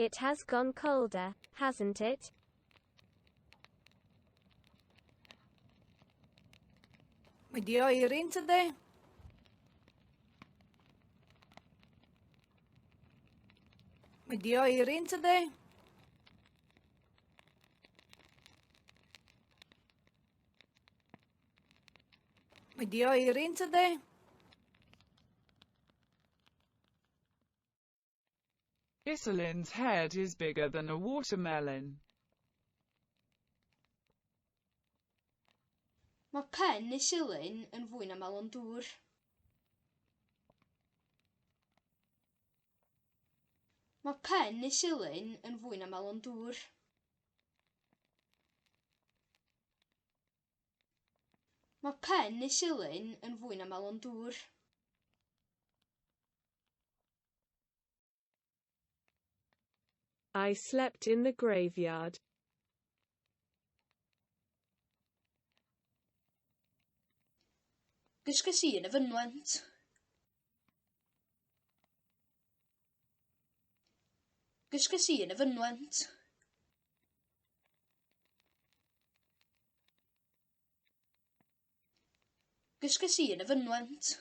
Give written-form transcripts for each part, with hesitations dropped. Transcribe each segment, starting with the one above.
It has gone colder, hasn't it? Mae di oeri yn tydi? Mae di oeri yn tydi? Mae di oeri yn tydi? Iselin's head is bigger than a watermelon. Mae pen Isilyn yn fwy na melon dŵr. Mae pen Isilyn yn fwy na melon dŵr. Mae pen Isilyn yn fwy na melon dŵr. I slept in the graveyard. Gysges i yn y fynwent. Gysges i yn y fynwent. Gysges i yn y fynwent.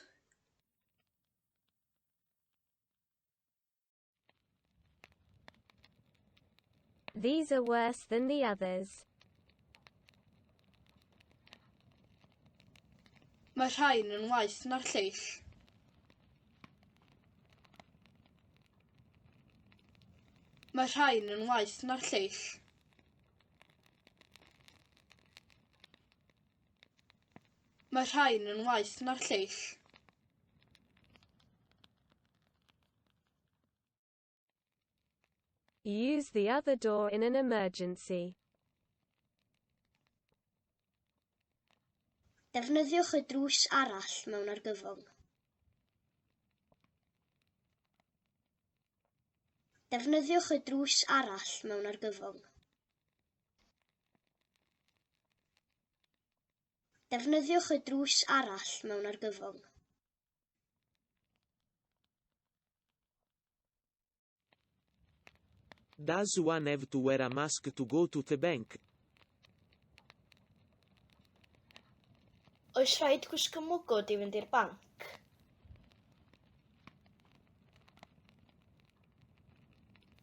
These are worse than the others. Mae rhain yn waeth na'r lleill. Mae rhain yn waeth na'r lleill. Mae rhain yn waeth na'r lleill. Use the other door in an emergency. Defnyddiwch y drws arall mewn argyfwng. Defnyddiwch y drws arall mewn argyfwng. Defnyddiwch y drws arall mewn argyfwng. Does one have to wear a mask to go to the bank? Oes rhaid gwisgo mwgwd i fynd i'r banc?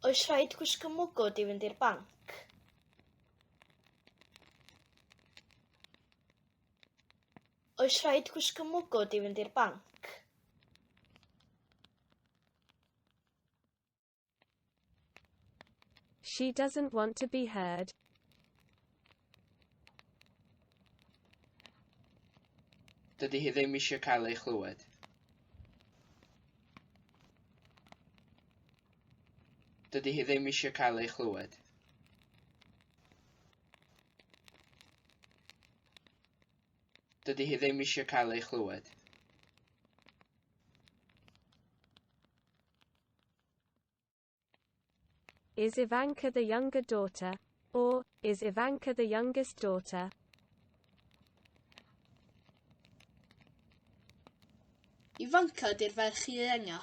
Oes rhaid gwisgo mwgwd i fynd i'r banc? Oes rhaid gwisgo mwgwd i fynd i'r banc? She doesn't want to be heard. Dydy hi ddim eisiau cael ei chlywed. Dydy hi ddim eisiau cael ei chlywed. Dydy hi ddim eisiau cael ei chlywed. Is Ivanka the younger daughter? Or, is Ivanka the youngest daughter? Ivanka ydy'r ferch ieuenga.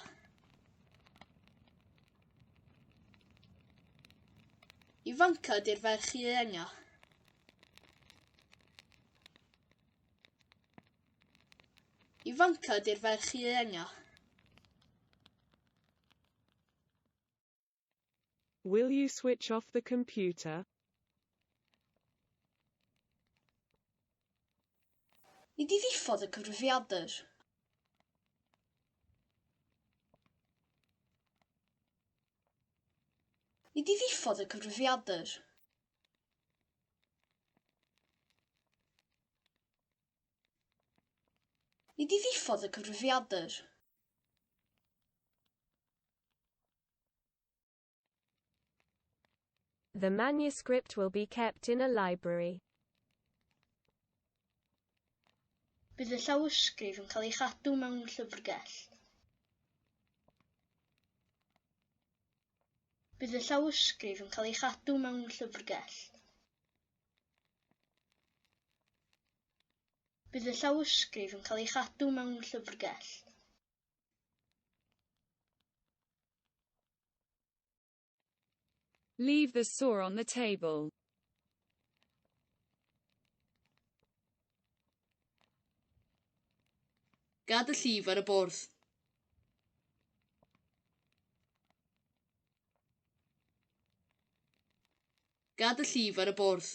Ivanka ydy'r ferch ieuenga. Ivanka ydy'r ferch ieuenga. Will you switch off the computer? Nei di ddiffodd y cyfrifiadur? Nei di ddiffodd y cyfrifiadur? Nei di ddiffodd y cyfrifiadur? The manuscript will be kept in a library. Bydd y llawysgrif yn cael ei chadw mewn llyfrgell. Bydd y llawysgrif yn cael ei chadw mewn llyfrgell. Bydd y llawysgrif yn cael ei chadw mewn llyfrgell. Leave the saw on the table. Gad y llif ar y bwrdd. Gad y llif ar y bwrdd.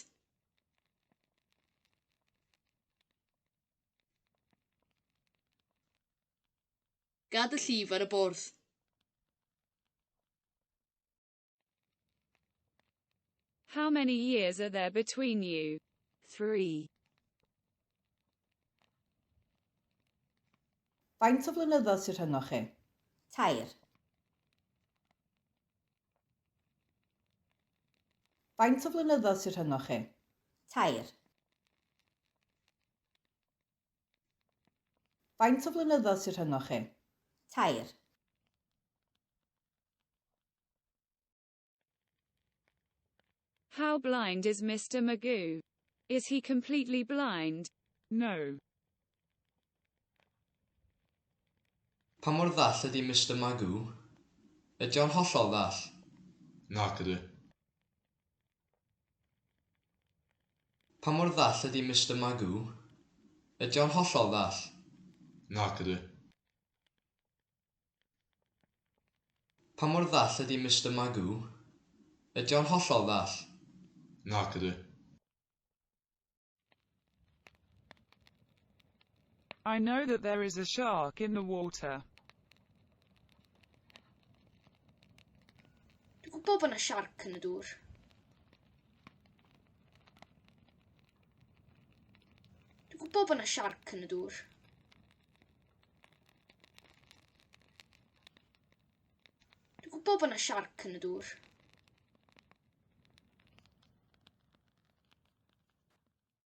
Gad y llif ar y bwrdd. How many years are there between you? 3. Faint o flynyddoedd sydd rhyngoch chi? 3. Faint o flynyddoedd sydd rhyngoch chi? 3. Faint o flynyddoedd sydd rhyngoch chi? 3. How blind is Mr. Magoo? Is he completely blind? No. Pa mor ddall ydy Mr Magoo? Ydy o'n hollol ddall? Nac ydw. Pa mor ddall ydy Mr Magoo? Ydy o'n hollol ddall? Nac ydw. Pa mor ddall ydy Mr Magoo? Ydy o'n hollol ddall? Nac ydw. I know that there is a shark in the water. Dwi'n gwybod bod yna siarc yn y dŵr. Dwi'n gwybod bod yna siarc yn y dŵr. Dwi'n gwybod bod yna siarc yn y dŵr.